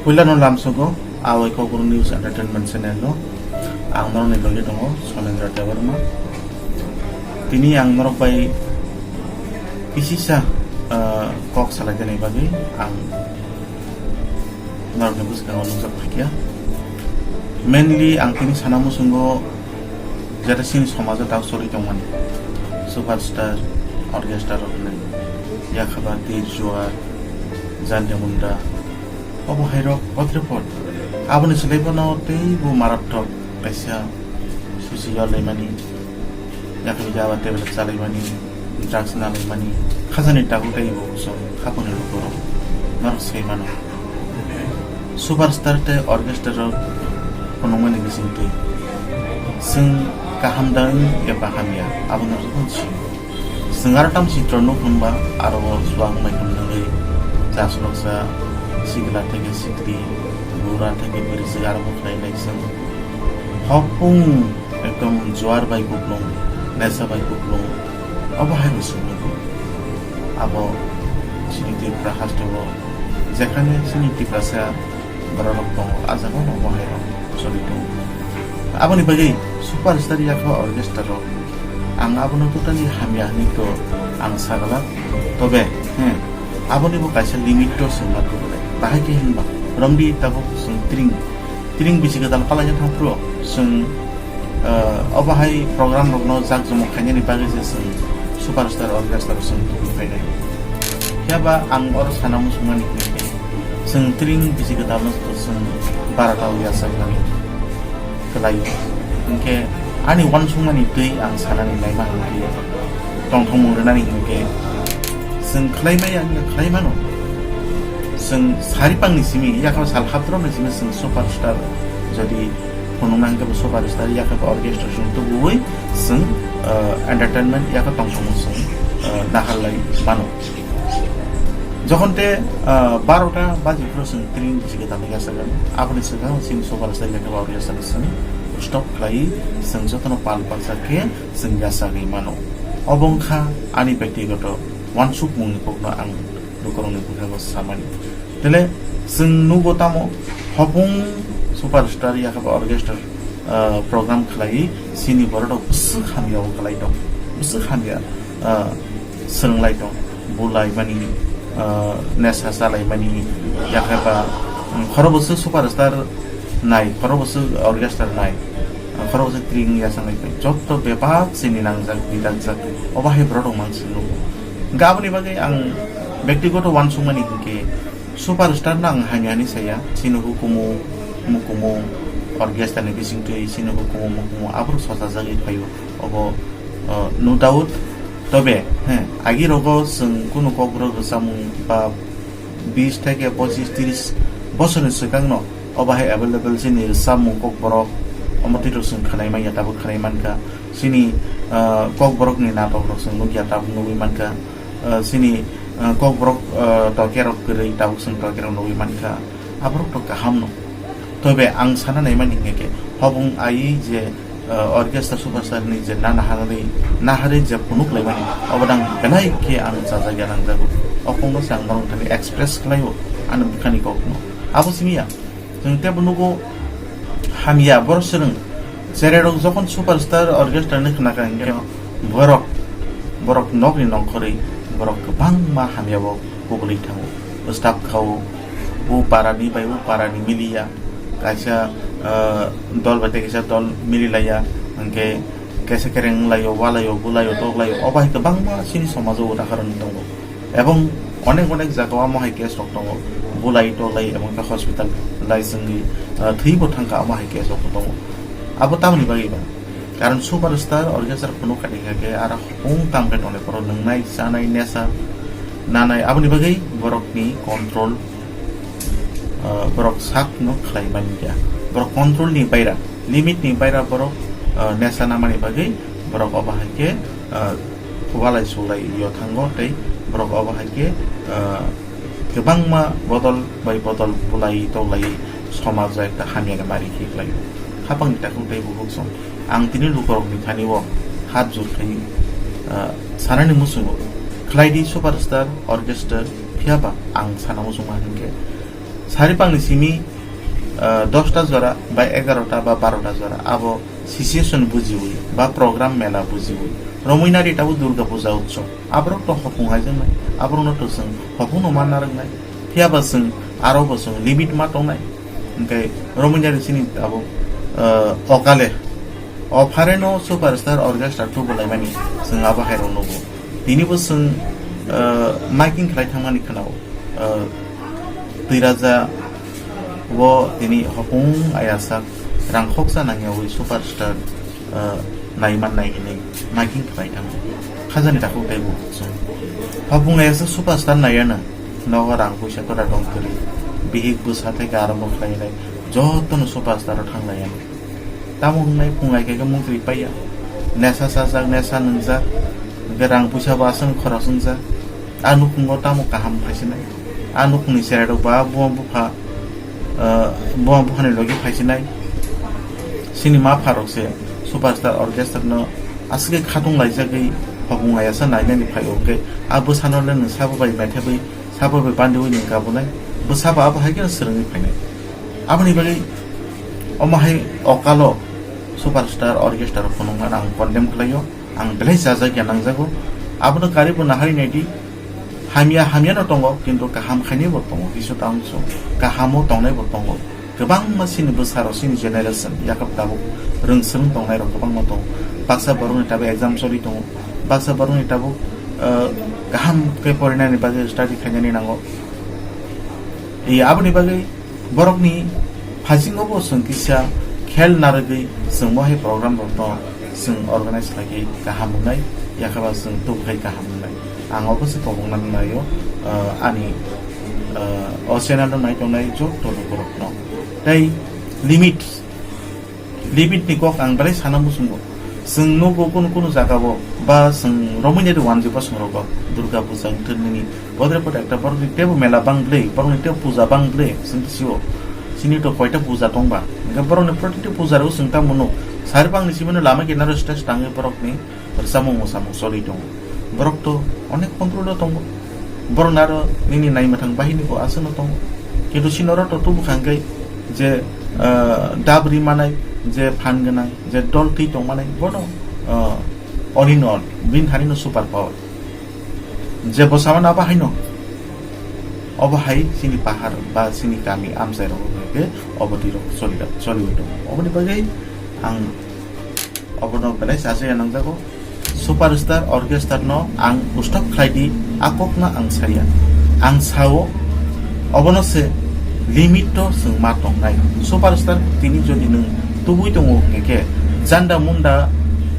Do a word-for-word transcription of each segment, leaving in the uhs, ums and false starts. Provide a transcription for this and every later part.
Puilano lamsogo, awai Kokborok News Entertainment Channel no. Ang norokni logi tongo, Sonendra Debbarma. Tini ang norok bai kisisa, ah, kok salai dini bagwi ang norokni bwskango nukjak phaikha. Mainly ang tini sana muchungo jeta chini somajo tak choli tongmani superstar orchestra rok hinwi yakhaba Tir Juar, Jande Munda, obo hai rok potre pot. Aboni swlai bono teibo maratthok kaisa susi yol laimani, yakhaba jaba tablet chalaimani, drugs nalaimani, khajani tabuk teibo kuchuk khapangni lukurok norok sai mano. Superstar tei orchestra rok phunukmani bisingtwi chwng kaham da wng eba hamya, abono jotono sio. Chwng aro tamo chitro nuk hwnba aro o chuak wngnai hwn nangwi chasroksa sikla theke sikli, bura theke bwrwi swk aro bo khlainai chwng. Hopung ekdom juar bai kuplung, nesa bai kuplung, obo hai bo chwng nugo. Abo chini Tripura hasteo jekhane chini Tiprasa bororok tongo, a jagao omo hai rok choli tongo. Aboni bagwi superstar yakha orchestra rok, ang abono totally hamya hinwi to ang sagala. Tobe, hmm, aboni bo kaisa limit to chwng ma kubulai. Bahai khe hinba, romdi tabuk chwng tring, tring bisi kwtal palai thang phuru chwng, ah, obo hai program rokno jak jomok khainani bagwi se chwng superstar orchestra chwng tubui phainai. Phiya ba ang oro sana muchungmani hwnkhe, chwng tring bisi kwtalno chwng barata o yachaknani kwlaio. Hwnkhe ani uansukmani twi ang sanani naima hwnkhe, tongthokmung rwnani hwnkhe, chwng khlai maya wngya khlai mano. Chwng saripangni simi, yakha sal hapdromni simi chwng superstar jodi phunukna hwnkhe bo superstar, yakha orchestra chwng tubuwi chwng, ah, entertainment yakha tongthokmung chwng, ah, naharlai mano. Jokhon te, ah, barota baji phuru chwng tring bisi kwtalni yachagan, aboni swkang chini superstar yakha orchestra chwng stop khlai, chwng jotono pal palsa khe chwng yachagwi mano. Obo wngkha ani byaktigoto uansukmungni kokno ang lukurokni bwkhango samani. Tele chwng nugo tamo hopung superstar yakha orchestra, ah, program khlai chini borok rok bwswk hamya o kwlai tong, bwswk hamya, ah, swrwng lai tong, bulai mani, ah, nesa chalai mani, yakha ba, um, khoro bwswk superstar nai, khoro bwswk orchestra nai, ah, khoro bwswk tring yachang lai tong, jotto bebak chini nangjak, bidangjak, obo hai borok rok mang chwng nugo. Hwnkhe aboni bagwi ang byaktigoto uansukmani hwnkhe, superstar no ang hamya hinwi saya, chini hukumu, mukumu, orchestra ni bisingtwi chini hukumu, mukumu, aborok sochajagwi phaio, obo, uh, no doubt. Tobe, he, agi rogo chwng kunu kokborok rwchapmung ba bis theke pochis tris bosorni swkangno obo hai available chini rwchapmung kokborok, omo twi rok chwng khwnai manya, tabuk khwnai mankha. Chini, uh, kokborokni natok rok chwng nukya, tabuk nugwi mankha. Uh, chini, uh, kokborok, uh, tokerok kwrwi, tabuk chwng tokerok nugwi mankha. Aborok to kaham no. Tobe ang sana naimani hwnkhe, hobong ai je, uh, orchestra superstar ni je nana hanani, naharwi je phunuk laimani, obo dang belai khe ang chajakya nangjago. O kokno se ang norok thani express khlaio, ani bwkhani kokno. Abo simi ya, chwng teibo nugo hamya, borok swrwng. Cherai rok jokhon superstar orchestra ni khna kha hwnkhe borok, borok nokni nongkhorwi borok kwbangma hamya o kubulwi thango. Staff khao, o para ni bai o para ni miliya, kaisa, ah, dol bai tei kaisa dol mililaiya, hwnkhe kaisa kereng wnglaio, walaio, bulaio, toklaio, obo hai kwbangma chini somajo udahoron tongo. Ebong onek onek jagao amo hai case rok tongo, bulai toklai ebong khe hospital lai chwngwi, ah, thwibo thangkha, amo hai case rok tongo. Abo tamoni bagwi ba? Karon superstar orchestra phunuk kha khe aro hopung tam khe tongnai, borok nwngnai, chanai, nesa, nanai, aboni bagwi borokni control, ah, borok sakno khlai manya. Borok control ni baira, limit ni baira borok, ah, nesa namani bagwi borok obo hai khe, ah, walai sulai yo thango tei borok obo hai khe, ah, kwbangma bodol bai bodol bulai toklai somajo ekta hamya mari khe khlaio. Khapangni takhuk tei bukhuk song. Ang tini lukurokni thani o hat jur khai, ah, sanani muchungo khlai di superstar orchestra, phiya ba ang sana muchungma hwnkhe Saripangni simi, ah, dosta jora ba egarota ba barota jora abo situation bujiwi ba program mela bujiwi romwi nari tabuk Durga Puja utsob. Aborok to hopung haijaknai, aborokno to chwng hopungno manna rwngnai. Phiyaba chwng aro bo chwng limit ma tongnai. Hwnkhe romwi nari chini tabuk, ah, okale o phareno superstar orchestra tubulaimani chwng abo hairok nugo. Tinibo chwng, ah, miking khlai thangmani khwnao. Ah, Twiraja o tini hopung ayasa rangkhoksa nangyawi superstar, ah, naiman nai hinwi miking khlai thango. Khajani takhuk tei bukhuk chwng. Hopung ayasa superstar naiyana nogo rang puisa tora dong kwrwi. Bihik bwsa theke arombo khlainai jotono superstar o thanglaiyana. Tamo wngnai phung ai khe mungtwi paiya. Nesa sajak, nesa nwngjak, hwnkhe rang puisa bo aswk khorok wngjak. A nukhungo tamo kaham phaisinai. A nukhungni cherai rok ba buma bupha, ah, buma buphani logi phaisinai. Chini mapha rok se superstar orchestra no aswk khatung laijagwi hopung ayasa nainani phai o hwnkhe a bwsano le nwng sabo bai maithebwi sabo bai bandiwi nwng kabunai. Bwsabo abo hai kheno swrwngwi phainai. Aboni bagwi omo hai okalo superstar orchestra phunukna ang condemn khlaio, ang belai chajakya nangjago. Abono karibo nahari naidi, hamya hamyano tongo, kintu kaham khainaibo tongo, kisu tangso kahamo tongnaibo tongo. Kwbangma chini bwsarok, chini generation, yakap tabuk rwngswrwng tongnairok kwbangma tongo. Baksa borokni tabuk exam choli tongo, baksa borokni tabuk, eh, kaham khe porinani bagwi study khainani nango. I aboni bagwi borokni phasingo bo chwng kisa khel narwgwi chwng bo hai program rokno chwng organize khlai khe kaham wngnai, yakhaba chwng tubkhai kaham wngnai. Ang obo se kobokna naio, ah, ani, ah, o channel no naitongnai joto lukurokno. Tei limit Limit ni kok ang belai sana muchungo. Chwng nugo kunu kunu jaga o ba chwng romwi nai di wanjwi bosong rogo Durga Puja wngthok nini bodre bodre ekta borokni tebo mela bang bwle, borokni tebo puja bang bwle chwng sio. Chini to koita puja tong ba? Hwnkhe borokni protiti puja rok chwng tamo nuk. Sari bangni simi no lama kinaro stage tangwi borokni rwchapmung mwsamung choli tongo. Borok to onek control o tongo. Borok naro nini naimwthang bahini bo aswkno tongo. Kintu chini oro to tubu kha hwnkhe je, ah, dabri manai, je phan gwnang, je dol twi tong manai, bono, ah, all in all, bini thani no super power. Je bo samano abo haino, obo hai chini pahar ba chini kami amchai rogo hwnkhe obo twi rok choli, choliwi tongo. Oboni bagwi ang Obono belai se achaiya nangjago. Superstar orchestra no ang stop khlai di, a kokno ang saya. Ang sao, obono se limit o chwng ma tongnai. Superstar tini jodi nwng tubui tongo hwnkhe khe janda munda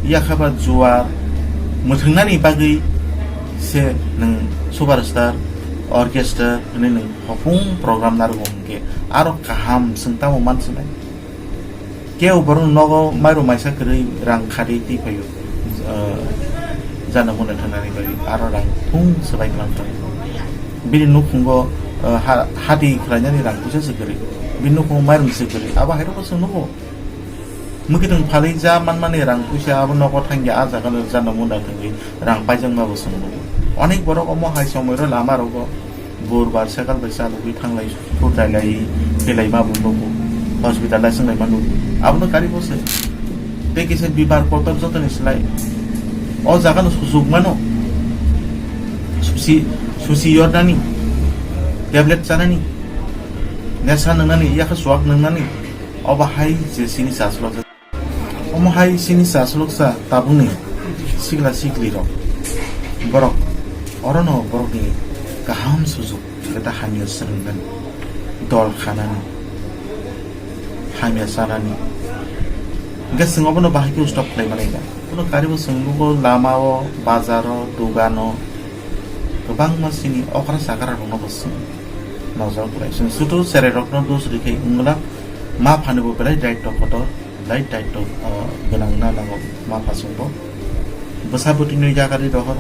yakhaba juar mwthwngnani bagwi se nwng superstar orchestra hwnwi nwng hopung program narwgo hwnkhe aro kaham chwng tamo mansinai. Kebo borok nogo mairum maisa kwrwi rang kharwi twi phaio, ah, jana muna thangnani bagwi aro rang thung swbai klang klang. Bini nukhungo, ah, ha-, hati khlainani rang puisa se kwrwi, bini nukhungo mairum se kwrwi, abo hai rokbo chwng nugo. Mwkhitwng phalwi ja manmani rang puisa abo nogo thangya, a jaga no jana muna thangwi rang paijakma bo chwng nugo. Onek borok omo hai somoi ro lama rogo. Bor bar sekal bai chalogwi thanglai, phurdailai, phelaima bo nugo, hospital lai swnglaima nugo. Abono kari bo se. Tei kisa bibar kotor jotoni slai. O jaga no suchuk mano. Susi, susi yornani, tablet chanani, nesa nwngnani, yakha chuak nwngnani. Obo hai je sini chaslo. Omo hai chini chaswlwksa tabukni sikla siklirok, borok orono borokni kaham sujuk beta hamya swrwngmani, dol khanani, hamya chanani. Hwnkhe chwng obono bahai khe stop khlai manai da. Bono karibo chwng nugo lamao, bazaro, dogano, kwbangma chini okra chakra rokno bo chwng nojor khlai. Chwng chutu cherai rokno dos rikhe wngla, ma phani bo belai daitw kotor. Belai daitw, ah, gwnang na nango ma phasung bo. Bwsa bwtwino yakarwi rohor,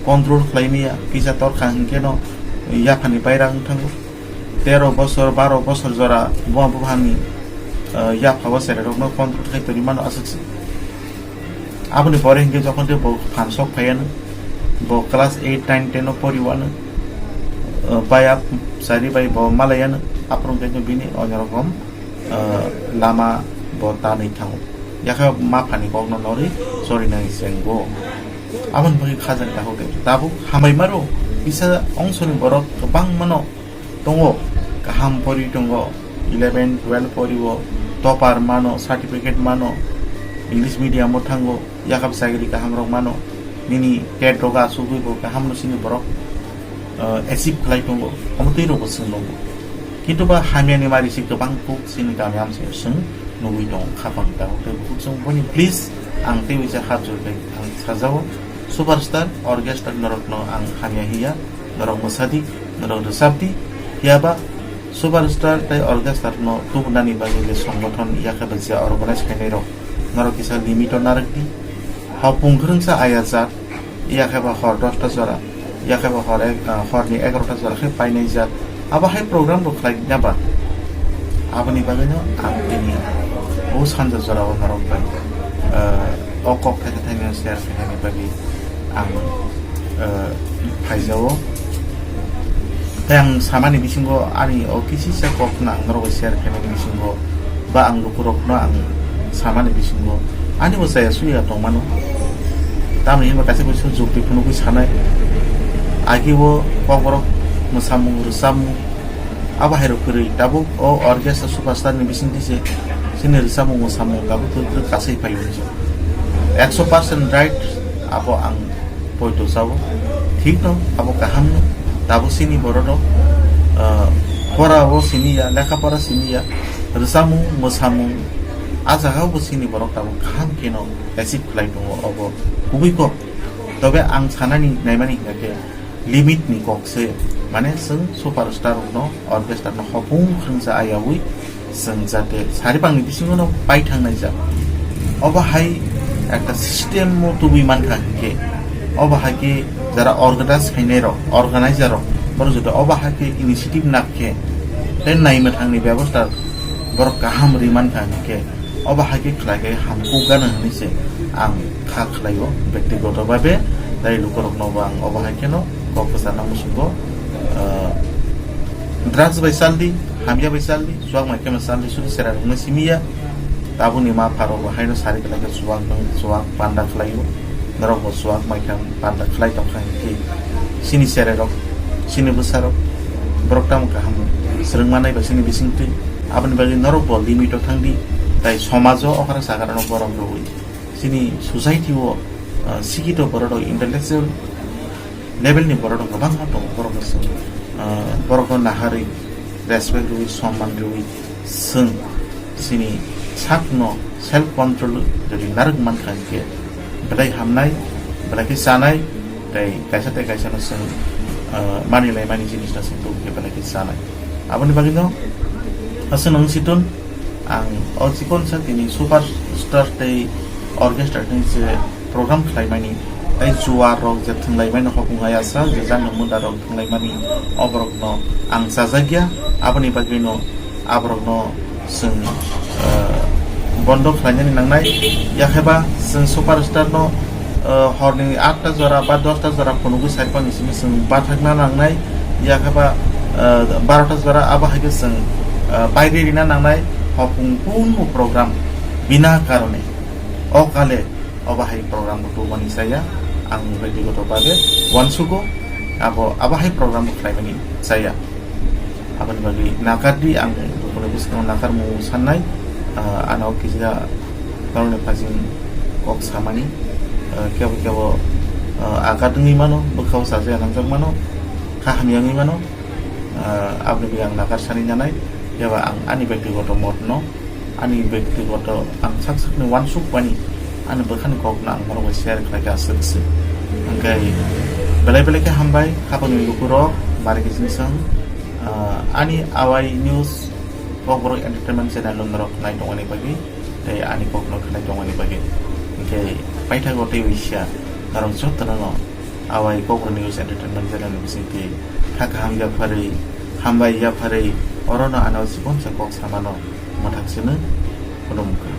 control khlai maya, kisa torkha hwnkhe no yaphani baira wng thango. Tero bosor, baro bosor jora buma buphani, ah, yapha o cherai rokno control khai tongwi mano aswk se. Aboni pore hwnkhe jokhon tei bo phan sok phaiya no, bo class eight, nine, ten o pori wano, ah, baya Sari bai bo malaiya no, aphuru khe bini onyorom, ah, lama bo tanwi thango. Yakha ma phani kokno norwi sorinai chenggo. Aboni bagwi khajang takhuk de. Tabuk hambai maro, kisa ongsoni borok kwbang mano tongo, kaham pori tongo, eleven, twelve pori o, topper mano, certificate mano, English medium o thango, yakap chagri kaham rok mano, nini tet rok asugwi bo kaham no sini borok, ah, achieve khlai tongo, omo twi rok bo chwng nukgo. Kintu ba hamya ni mari si kwbang kuk sini kami amchai chwng nugwi tongo, khapang tongo, tei bukhuk chwng boni please ang tei uisa hap jor khe ang sajao superstar orchestra norok no ang hamya hiya, norok mwsadi, norok rwchapdi, phiya ba superstar tei orchestra no tubunani bagwi je songgothon yakhe ba je organize khainai rok norok kisa limit o narwkdi. Hapung kwrwngsa ayajak, yakhe ba hor dosta jora, yakhe ba hor ek, ah, horni egarota jora khe painai jak. Abo hai program rok khlai na ba? Aboni bagwi no ang tini o sanja jora o norok bai, ah, o kok thai thai no share khainani bagwi ang, ah, phaijao. Tei ang samani bisingo ani o kisisa kok no ang norok bai share khainani bisingo ba ang lukurokno ang samani bisingo ani bo chaya suya tongmano. Tamni hinba kaisa kaisa jukti phunugwi sanai. Agi o kokborok mwsamung rwchapmung abo hai rok kwrwi tabuk o orchestra superstar ni bisingtwi se chini rwchapmung mwsamung tabuk twk twk kasai phai hwnwi. Ekso percent right abo ang poito chao. Thik no, abo kaham no. Tabuk sini borok rok, ah, pora o sini ya, lekha pora sini ya, rwchapmung, mwsamung, a jaga o bo sini borok tabuk kaham khe no achieve khlai tongo, obo kubui kok. Tobe ang sanani naimani hingkha khe limit ni kok se, mane chwng superstar rok no, orchestra no hopung khwrwngsa ayaui, chwng jate saribangni bisingo no pai thangnaijak. Obo hai ekta system o tubui mankha hinkhe, obo hai khe jara organize khainai rok, organizer rok, borok jodi obo hai khe initiative nak khe, tei naima thangni bebosta borok kaham ri mankha hinkhe, obo hai khe khlai khe hamkuk gana hwnwi se ang kha khlaio bektigoto babe, tei lukurokno bo ang obo hai kheno kok kwcharna muchungo, ah, drugs bai chaldi, hamya bai chaldi, chuak mai kheno chaldi, suri sera rokno simiya. Tabukni ma pha rok bo haino sari kwlai khe chuak nung chuak panda khlaio. Norok bo chuak mai khe panda khlai tong kha hinkhe sini sere rok, sini bwsa rok, borok tamo kaham swrwng manai ba sini bisingtwi. Aboni bagwi norok bo limit o thangdi, tai somajo okra sakra no borom rwui. Chini society o, ah, sikito borok rok, intellectual level ni borok rok kwbangma tongo, borok rok chwng, ah, borok no naharwi, respect rwui, somman rwui, chwng chini sak no self control jodi narwk mankha hinkhe belai hamnai, belai khe chanai, tei kaisa tei kaisa no chwng, ah, mani lai mani jinis no chwng tubukhe belai khe chanai. Aboni bagwi no aswk nung siton ang o chikon sa tini superstar tei orchestra ni je program khlaimani tei juar rok je thwnglaimani hopung hai asa je jang munda rok thwnglaimani o borok no ang chajakya aboni bagwi no aborok no chwng, ah, bondo khlainani nangnai, yakheba chwng superstar no, ah, horni atta jora ba dosta jora phunugwi saipang simi chwng bathakna nangnai, yakheba, ah, barota jora abo hai khe chwng, ah, pairi rina nangnai, hopung kunbo program bina karone o kale obo hai program bo tubani chaya, ang bektigoto babe uansugo abo, abo hai program bo khlaimani chaya. Aboni bagwi nakardi, ang buphurni bwskango nakarmung sannai, ah, ano kisa norokni phajing kok samani, ah, kebo kebo, ah, agat wngwi mano, bwkhao sajaya nangjak mano, kha hamya wngwi mano, ah, aboni bagwi ang nakar sani nanai, eba ang ani bektigoto motno, ani bektigoto ang sak sakni uansuk bani ani bwkhani kokno ang norok bai share khlai kha aswk se. Hwnkhe belai belai khe hambai, khapangni lukurok, bari khe sini sang, ah, ani Awai News Kokborok Entertainment channel no norok nai tongmani bagwi tei ani kokno khnai tongmani bagwi. Hwnkhe paithago tei uisa norok jotono no Awai Kokborok News Entertainment channel ni bisingtwi kha kaham yapharwi, hambai yapharwi, orono ano chibonsa kok samano mwthak sino khulumkha.